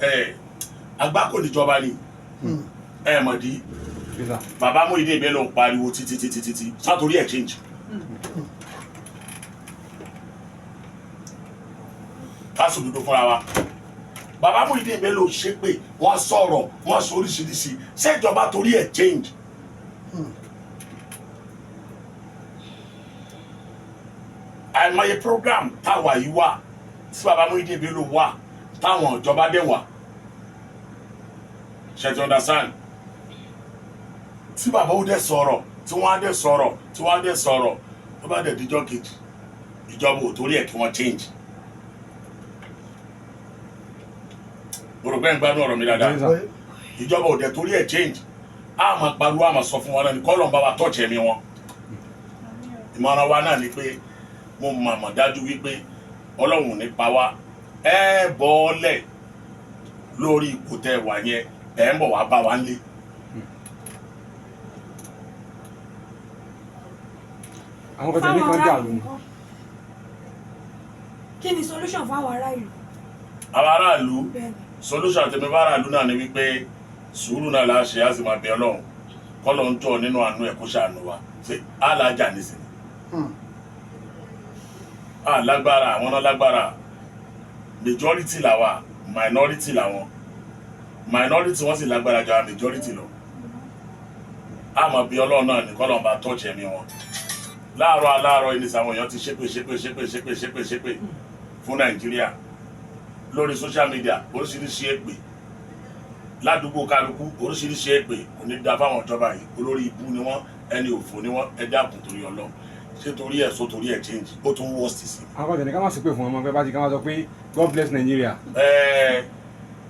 Ẹ àgbákò níjọba ni. Ẹ mọ̀ dí. Yes, sir. Bàbá Muyideen Bello ń pariwo títí títí títí sátorí ẹ̀ change. Ká sòdodo fúnra wa, bàbá Muyideen Bello ṣépè, wọ́n sọ̀rọ̀, wọ́n sọ oríṣiríṣi. Ṣèjọba torí ẹ̀ change? Àìmọye program táwa yìí wà tí bàbá Muyideen Bello wà, táwọn ìjọba dẹ̀ wà. Ṣe ti understand? Tí bàbá ó dẹ̀ sọ̀rọ̀, tí wọ́n á dẹ̀ sọ̀rọ̀, tí wọ́n á dẹ̀ sọ̀rọ̀, tó bá dẹ̀ díjọ́ kejì, ìjọba ò torí ẹ̀ kí wọ́n change. Mo rò pé ń gbádùn ọ̀rọ̀ mi dáadáa. Yes, sir. Ìjọba ò dẹ̀ torí ẹ̀ change. A máa pariwo, a máa sọ fún wọn náà ní kọ́lọ̀ ń bá wa tọ́ọ̀chì ẹ̀mí wọn. Ìmọ̀ràn wa náà ni pé mo mọ̀mọ̀ dájú wípé Ọlọ́run ò ní pa wá. Ẹ bọ́ọ̀lẹ̀ lórí ipò tẹ́ wà yẹn, ẹ̀ ń bọ̀ wá bá wa ń lé. Àwọn kan tẹ̀lé kan dàrú ni. Kí ni solution fáwọn ará ìlú? Àwọn aráàlú, Bẹ́ẹ̀ni. solution tèmi bá aráàlú náà ni wípé sùúrù náà la ṣe, á sì máa bẹ Ọlọ́run kọ́lọ́ ń jọ nínú àánú ẹ̀ kó ṣàánú wa. Ṣé alájà nísìnyí a lágbára? Àwọn náà lágbára. Majority làwa, minority làwọn. Minority wọ́n sì lágbára ju àwọn majority lọ. A máa bí Ọlọ́run náà ní kọ́lọ́n bá tọ́ọ̀ṣì ẹ̀mí wọn. Láàárọ̀ aláàárọ̀ yìí ní sàwọn èèyàn ti ṣépè, ṣépè, ṣépè, ṣépè, ṣépè, ṣépè fún Nàìjíríà lórí social media. Oríṣiríṣi èpè ládùúgbò kálukú, oríṣiríṣi èpè. Kò ní da fáwọn ìjọba yìí, olórí ibú ni wọ́n, ẹni òfò ni wọ́n. Ẹ dákun, torí Ọlọ́run, ṣé torí ẹ̀ sọ torí ẹ̀ change? Ó tún worst sí. Àwọn kan tẹ̀lé ká má ṣépè fún ọmọ pé bá ti ká má sọ pé "God bless Nigeria". Ẹ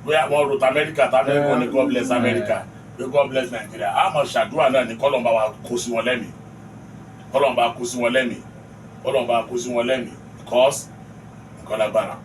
bóyá wọn ro Amẹ́ríkà t'Amẹ́ríkà ní "God bless America", pé "God bless Nigeria". A máa ṣàdúrà náà ní kọ́lọ́n bá wa kó sí wọn lẹ́mìí, kọ́lọ́n bá kó sí wọn lẹ́mìí, kọ́lọ́n bá kó sí wọn lẹ́mìí, because nǹkan lágbára.